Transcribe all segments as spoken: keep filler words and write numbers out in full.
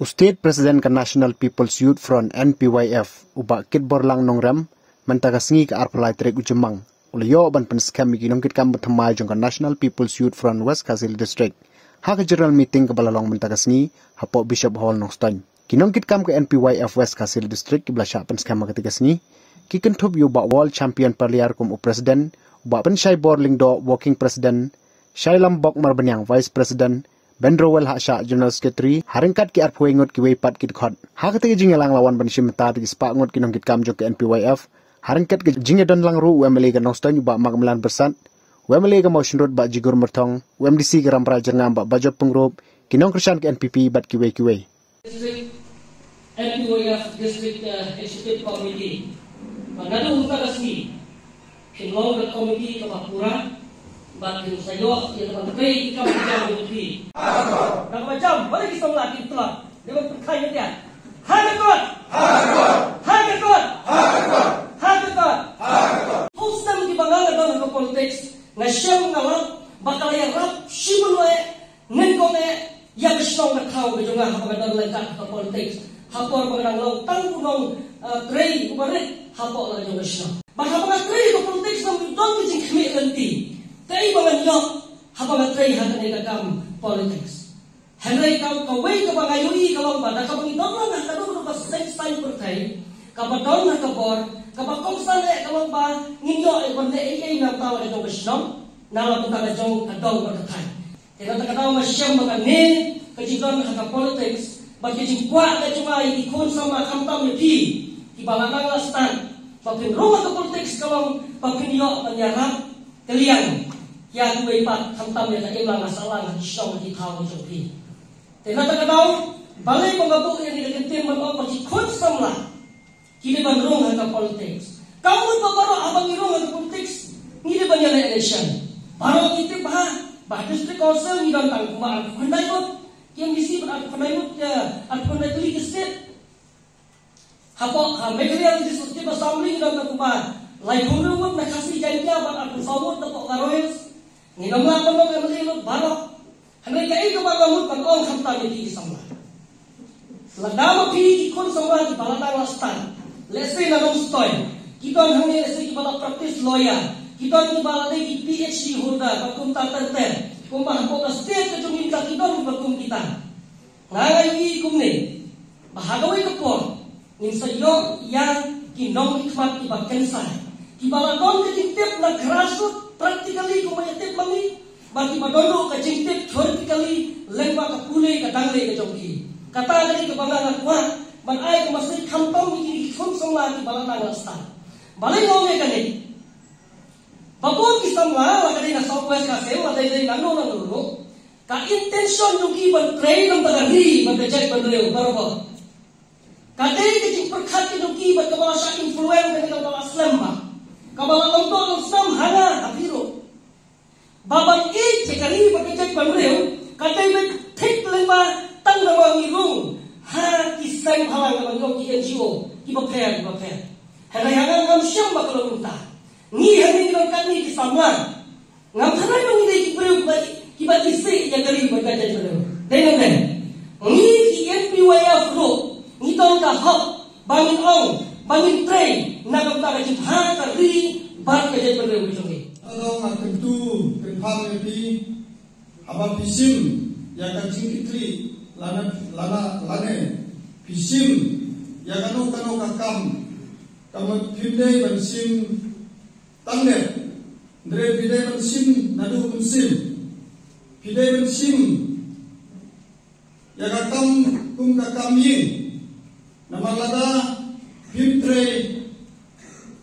U State President ka National People's Youth Front, N P Y F, u Bah Kitborlang Nongrem, mynta ka sngi ka arphew lai tarik u Jymmang, u la ïoh ban pynskhem ïa ki nongkitkam ba thymmai jong ka National People's Youth Front West Khasi Hills District ha ka general meeting kaba la long mynta ka sngi hapoh Bishop Hall, Nongstoiñ. Ki nongkitkam ka N P Y F West Khasi Hills District kiba la shah pynskhem ha kata ka sngi ki kynthup ïa u Bah World Champion Parliar kum u President, u Bah Pynshaibor Lyngdoh, Working President, Shailam Bok Marbaniang, Vice President, Ben Rowell Hashah, General Secretary, ha ryngkat ki arphew wei ngut kiwei pat ki dkhot. Ha kata ka jingïalang la wan ban shim bynta da ki spah ngut ki nongkitkam jong ka N P Y F, ha ryngkat ka jingïadon lang ruh u M L A ka Nongstoiñ u Bah Macmillan Byrsat, u M L A ka Mawshynrut Bah Jigur Myrthong, u M D C ka Rambrai Jyrngam Bah Bajop Pyngrope, ki nongkyrshan ka N P P bad kiwei kiwei. District, N P Y F District, uh, Executive Committee. Bad naduh mynta ka sngi phin long ka committee kaba pura, bad phin sa ïoh ïa ka ban trei ki kam ki jam jong phi. Kaba jam, balei ki samla ki tlot? Dei ban pynkheiñ ïa ka. Ha ka kot! Ha ka kot! Ha ka kot! Hopsnam kiba nga la don ha ka politics, nga shem nga lap ba ka la ïarap shibun eh, nyngkong eh, ïa ka shnong ka thaw ka jong nga haba nga don lyngkot ha ka politics. Ha por ba nga dang long tang u nong, eh, trei uba rit hapoh la jong ka shnong. Bad haba nga trei ha ka politics nga don ka jingkhmih lynti. Kaei ba ngan ïoh haba nga trei ha kane ka kam politics? Hynrei ka, kawei kaba nga ïohi ka long ba da kaba ngi don lang ha ka dong ka seng saiñ pyrthei kaba don ha ka bor, kaba kongsan eh ka long ba ngin ïoh eh ban leh ei ei na ka bynta ka jong ka shnong, na ka bynta ka jong ka dong bad ka thaiñ. Te na kata ka daw nga shem ba kane ka jingdon ha ka politics bad ka jingkwah ka jong nga ïa ki khun samla khamtam ïa phi kiba la nang la stad ba phin rung ha ka politics ka long ba phin ïoh ban ïarap ka liang ïa kiwei pat khamtam ïa ka imlang ka sahlang ha ki shnong ki thaw ka jong phi. Te na kata ka daw balei ba nga buh ïa kane ka kyntien ban ong ba ki khun samla ki dei ban rung ha ka politics? Ka mut ba baroh haba ngi rung ha ka politics ngi dei ban ïaleh election. Baroh ngi tip ba ha, ba ha District Council ngi don tang kumba arphew khyndai ngut, ki M D C bad arphew khyndai ngut, eh, arphew khyndai tylli ki seat. Hapoh, ha Meghalaya Legislative Assembly ngi don tang kumba laiphew hynriew ngut na Khasi Jaiñtia bad arphew saw ngut na poh Garo Hills. Ngim lah ban long M L A lut baroh. Hynrei kaei kaba nga mut ban ong khamtam ïa ki samla. Lada ma phi ki khun samla kiba la nang la stad, lehse na Nongstoiñ, ki don hangne lehse kiba la practice lawyer, ki don kiba la dei ki P H D holder, ba kumta ter ter, kumba hapoh ka state ka jong ngi ki don kiba kum kita. Nga nga ïohi kumne ba ha kawei ka por ngin sa ïoh ïa ki nongmihkhmat kiba kynsai, kiba la don ka jingtip na grassroots practically kumba ïa tip ma ngi, bad kiba don ruh ka jingtip theoretically lyngba ka pule ka dangle ka jong ki. Kata ka dei kaba nga nga kwah ban ai ka message khamtam ïa ki khun samla kiba la nang la stad. Balei nga ong ïa kane? Ba bun ki samla, la ka dei na South West Khasi Hills, la dei dei nangno nangno ruh, ka intention jong ki ban trei na ka bynta ka ri bad ka jaitbynriew barabor. Ka dei ka jingpyrkhat ka jong ki bad kaba la shah influence kane kaba la slem bha, kaba la long to long slem ha nga ha phi ruh. Ba ban ïeit ïa ka ri bad ka jaitbynriew ka dei ban thik lyngba tang da ba ngi rung ha ki seng bhalang, da ba ngi rung ki N G O kiba pher kiba pher. Hynrei ha nga ngam shem ba ka long kumta. Ngi hangne ngi don katne ki samla. Ngam tharai ba ngi dei ki briew kiba, kiba isih ïa ka ri bad ka jaitbynriew. Dei ne em dei? Ngi ki N P Y F ruh ngi don ka hok ba ngin ong, ba ngin trei na ka bynta ka jingpyrkhat ka ri bad ka jaitbynriew ka jong ngi. Tang nga kyntu kynpham ïa phi, haba phi shim ïa ka jingkitkhlieh lane, lane, lane phi shim ïa kano kano ka kam, ka mut phim dei ban shim tang dep, hynrei phi dei ban shim naduh mynsiem. Phi dei ban shim ïa ka kam kum ka kam ïing. Namar lada phim trei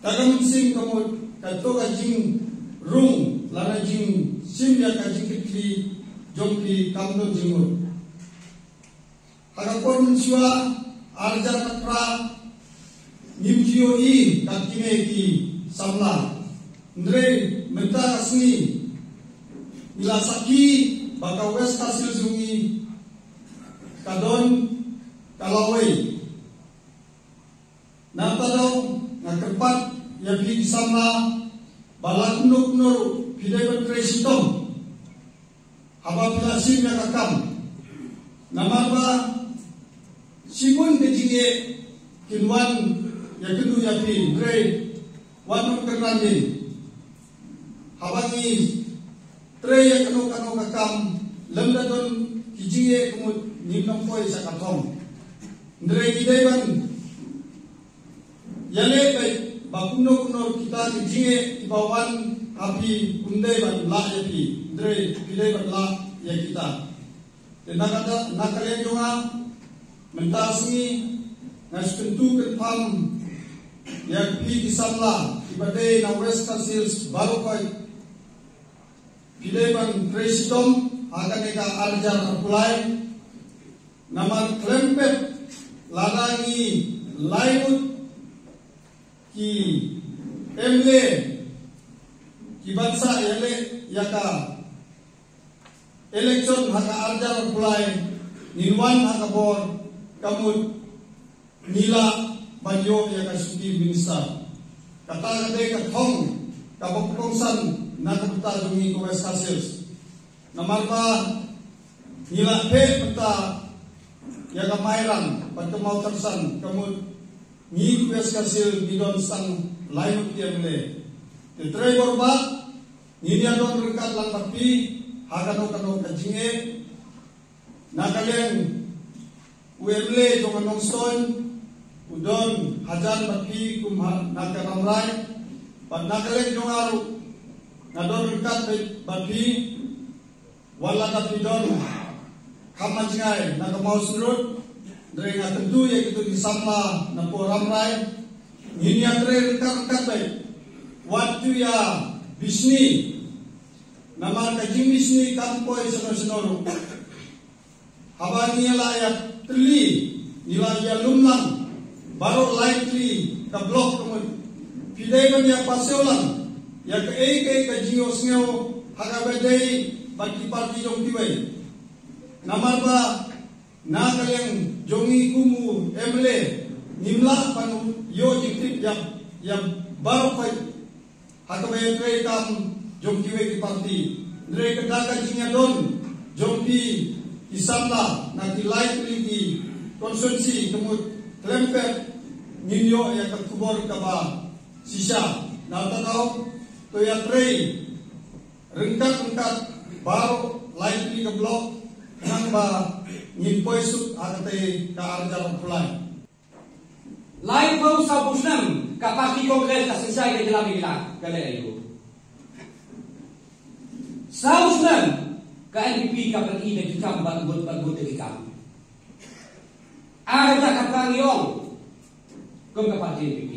da ka mynsiem ka mut, kato ka jingrung lane jingshim ïa ka jingkitkhlieh jong phi kam don jingmut. Ha ka por mynshuwa, ar hajar khatphra, ngim ju ïohi kat kine ki samla. Hynrei mynta ka sngi ngi la sakhi ba ka West Khasi Hills jong ngi ka don ka lawei. Nangta dang nga kyrpad ïa phi ki samla ba la kumno kumno ruh phi dei ban trei shitom haba phi la shim ïa ka kam. Namar ba Shibun ka jingeh kin wan ïa kynduh ïa phi, hynrei wat nym kynran dien. Haba ngi trei ïa kano kano ka kam, lymda don ki jingeh ka mut ngim nang poi sha ka thong. Hynrei ngi dei ban ïaleh beit ba kumno kumno kita ki jingeh kiba wan ha phi, ym dei ban lah ïa phi, hynrei phi dei ban lah ïa kita. Te na kata, na ka liang jong nga, mynta sngi nga sngewthuh kyrpang ïa phi ki samla kiba dei na West Khasi Hills baroh khoit. Phi dei ban trei shitom ha kane ka arjar arphew lai. Namar khlem pep lada ngi lai ngut ki M L A kiban sa ïaleh ïa ka election ha ka arjar arphew lai, ngin wan ha ka bor, ka mut ngi lah ban ïoh ïa ka shuki minister. Kata ka dei ka thong kaba kongsan na ka bynta jong ngi ka West Khasi Hills. Namar ba ngi la phet mynta ïa ka Mairang bad ka Mawtyrsan, ka mut ngi ka West Khasi Hills ngi don tang lai ngut ki M L A. Te trei bor ba ngin ïa don ryngkat lang bad phi ha kano kano ka jingeh. Na ka liang u M L A jong ka Nongstoiñ u don hajan bad phi kum ha na ka Rambrai. Bad na ka liang jong nga ruh nga don ryngkat bad phi. Wat la ka phi don kham jngai na ka Mawsynrut, hynrei nga kyntu ïa kito ki samla na poh Rambrai. Ngin ïa trei ryngkat ryngkat beit. Wat ju ïa bishni. Namar ka jingbishni kam poi shano shano ruh. Haba ngi la ïa tylli, ngi la ïa lum lang baroh lai tylli ka block ka mut. Phi dei ban ïa pasiaw lang ïa kaei kaei ka jingïohsngew ha kaba dei bad ki party jong kiwei. Namar ba na ka liang jong ngi kum u M L A ngim lah ban ïoh jingtip ïa, ïa baroh khoit ha kaba ïatrei kam jong kiwei ki party. Hynrei kata ka jingïadon jong phi ki samla na ki lai tylli ki constituency ka mut khlem pep ngin ïoh ïa ka khubor kaba shisha. Na kata ka daw to ïatrei ryngkat ryngkat baroh lai tylli ka block khnang ba ngin poi suk ha katei ka arjar arphew lai. Laiphew sawphew snem ka party Congress ka synshar ïa ka jylla Meghalaya, ka leh aïu? Saw snem ka N P P ka pyni da ki kam bad ngut bad ngut da ki kam. Ar hajar khatphra ngi ong kum ka party N P P.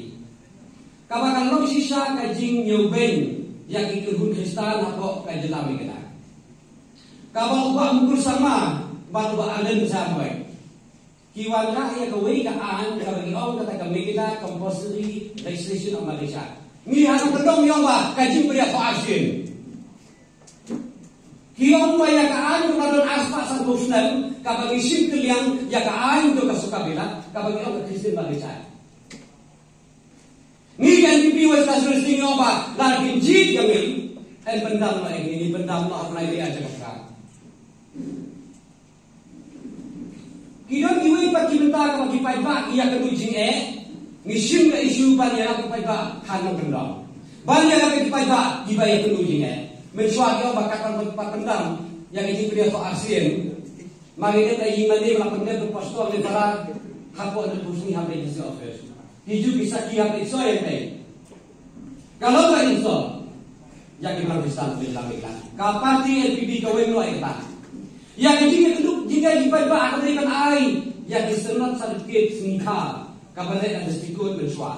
Kaba ka long shisha ka jingñiewbeiñ ïa ki kynhun Khristan hapoh ka jylla Meghalaya. Kaba u Bah Mukul Sangma bad u Bah Ardent Messiah Mohit ki wanrah ïa kawei ka aiñ kaba ngi ong kata ka Meghalaya Compulsory Registration of Marriage Act. Ngi ha nongkyndong ngi ong ba ka jingpynïathoh arsien. Ki ong ba ïa ka aiñ kaba don arspah sanphew snem kaba ngi shim kylliang ïa ka aiñ jong ka Soka Bailah kaba ngi ong ka Christian Marriage Act. Ngi ka N P P West Khasi Hills ngi ong ba lada kin jied ïa ngi, yn pyndam noh ïa ngi, ngi pyndam noh ha pynlait jaka ka. Ki don kiwei pat ki bynta kaba ki paidbah ki ïakynduh jingeh, ngi shim ka issue ban ïarap ki paidbah ha nongkyndong. Ban ïarap ki paidbah kiba ïakynduh jingeh. Mynshuwa ki ong ba kat ban pat pyndam ïa ka jingpynïathoh arsien. Ma ngi dep da ïing mane ba la pyndep da pastor ne para hapoh da pusni ha P H C office. Ki ju ki sakhi ha P H C ïa pei. Ka long ka insult ïa ki balang Khristan ba ïalam ïalam. Ka party N P P ka weng noh ïa kata. Ïa ki jingïakynduh jingeh ki paidbah ka dei ban ai ïa ki synod certificate sngikha kaba leh da District Court mynshuwa.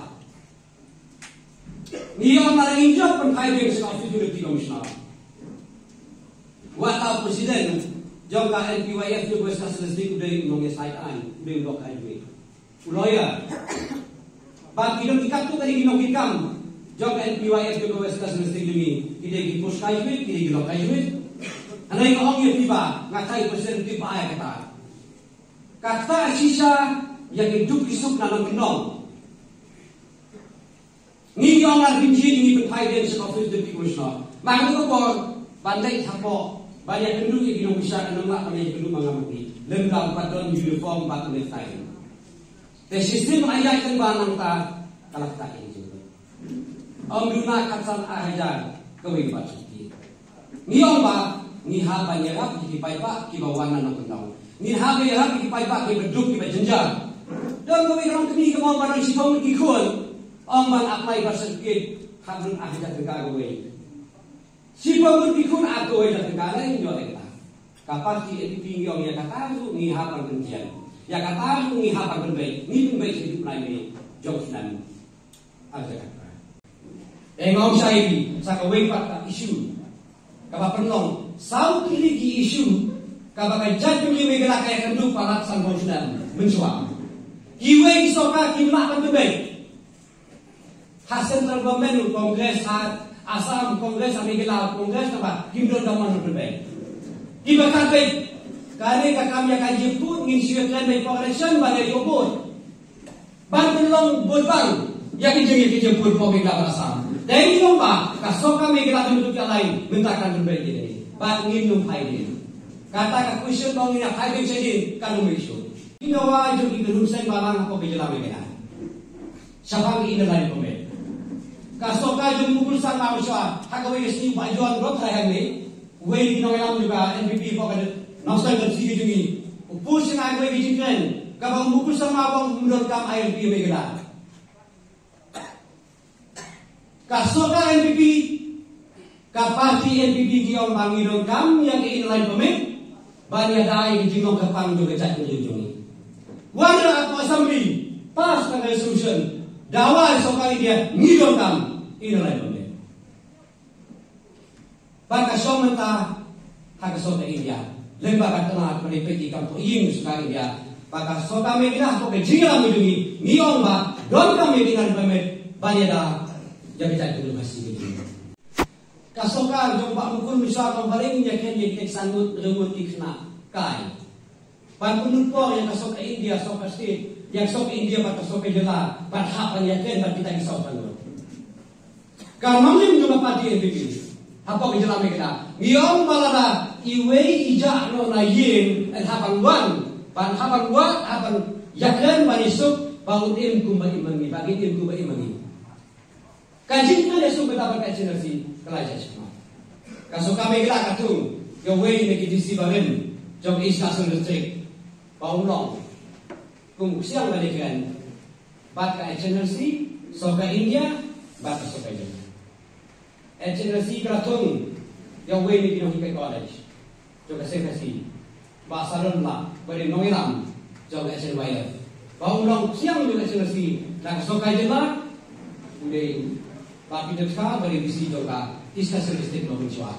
Ngi ong lada ngin jop pynphai biang sha ka office u Deputy Commissioner. Wat la u President jong ka N P Y F jong West Khasi Hills District u dei u nongïasaid aiñ, u dei u doh ka aiñ. U lawyer. Bad ki don ki katto katne ki nongkitkam jong ka N P Y F jong ka West Khasi Hills District jong ngi, ki dei ki post graduate, ki dei ki law graduate. Hynrei nga ong ïa phi ba nga thait percent tip ba ai kata. Kata shisha ïa ki duk ki suk na nongkyndong. Ngi ong la pynjin ngi pynphai biang sha ka office Deputy Commissioner. Ma ka por ban leit hapoh ban ïakynduh ïa ki nongbishar, ngi ong la ban ïakynduh ma nga ma phi. Lymda pat don uniform bad necktie. Te shisien ai ïa kan ba nangta ka la ktah ïa ka jingmut. Ym duna khatsan ar hajar kawei ba shisien. Ngi ong ba ngi hap ban ïarap ïa ki paidbah kiba wan na nongkyndong. Ngi hap ban ïarap ïa ki paidbah kiba duk kiba jynjar. Don kawei ka longkmie kaba ong ba don shiphew ngut ki khun. Ong ban apply birth certificate hap don ar hajar tyngka kawei. Shiphew ngut ki khun ar hajar tyngka lei ïoh ïa kata. Ka party N P P ngi ong ïa kata ruh ngi hap ban pyntian. Ïa kata ruh ngi hap ban pynbeit. Ngi pynbeit sha u Prime Minister jong u snem ar hajar khatphra. Te nga ong shai sa kawei pat ka issue kaba pynlong saw tylli ki issue kaba ka jaitbynriew Meghalaya ka ïakynduh palat sanphew snem mynshuwa. Kiwei ki sorkar kim lah ban pynbeit. Ha central government, Congress ha Assam, Congress ha Meghalaya, Congress naba kim don ka mon ban pynbeit. Kiba khatbeit, kane ka kam ïa ka jingpur ngin shu ïakren beit por election ba ïa u vote. Ban pynlong vote bank ïa ki jing ïa ki jingpur por Meghalaya bad Assam. Dei ngi ong ba ka sorkar Meghalaya ka mutut ka lai mynta kan pynbeit ïa kane. Bad ngin ym phai ïa kane. Kata ka question ba ngin ïa phai beit sha jing kan ym issue. Ki dawa jong ki kynhun seng balang hapoh ka jylla Meghalaya. Shaphang ki Inner Line Permit. Ka sorkar jong u Mukul Sangma mynshuwa ha kawei ka sngi ba ïoh ruh tharai hangne. Uwei na ki nongïalam jong ka N P P hapoh ka Nongstoiñ Constituency ka jong ngi u post sha nga kawei ka jingkren kaba u Mukul Sangma u ong um donkam I L P ha Meghalaya. Ka sorkar N P P, ka party N P P ki ong ba ngi donkam ïa ka Inner Line Permit ban ïada ïa ka jinglong kyrpang jong ka jaitbynriew jong ngi. Wan na ka Assembly, pass ka resolution, dawa ïa ka sorkar India ngi donkam Inner Line Permit. Ba ka shong mynta ha ka sorkar India. Lem ba ka tnat ba dei peit ki kam poi ïing sorkar India. Ba ka sorkar Meghalaya hapoh ka jingïalam ka jong ngi, ngi ong ba donkam ïa ka Inner Line Permit ban ïada ïa ka jaitbynriew Khasi ka jong ngi. Ka sorkar jong Bah Mukul mynshuwa ka ong balei ngin ïakren ïa ki san ngut hynriew ngut ki khynnah kai. Ban pynlut por ïa ka sorkar India, sorkar state, ïa ka sorkar India bad ka sorkar jylla ban hap ban ïakren bad kita ki saw san ngut. Ka nongrim jong ka party N P P hapoh ka jylla Meghalaya, ngi ong ba lada iwei i jah noh na ïing yn hap ban wan, ban hap ban wad, hap ban ïakren ban ïasuk ba un im kumba im ma ngi, ba ngin im kumba im ma ngi. Ka jingkren ïasuk mynta bad ka H N R C ka la ïaid sha khmat. Ka sorkar Meghalaya ka thung ïa uwei na ki D C barim jong East Khasi Hills District ba u long kum u ksiang ba dei kren bad ka H N R C, sorkar India bad ka sorkar jylla. H N R C ka la thung ïa uwei na ki nonghikai college jong ka seng Khasi, Bah Saron Blah, ba dei nongïalam jong ka H N Y F, ba u long ksiang jong ka H N R C na ka sorkar jylla. U dei Bah Peter Shah, ba dei D C jong ka East Khasi Hills District ba mynshuwa.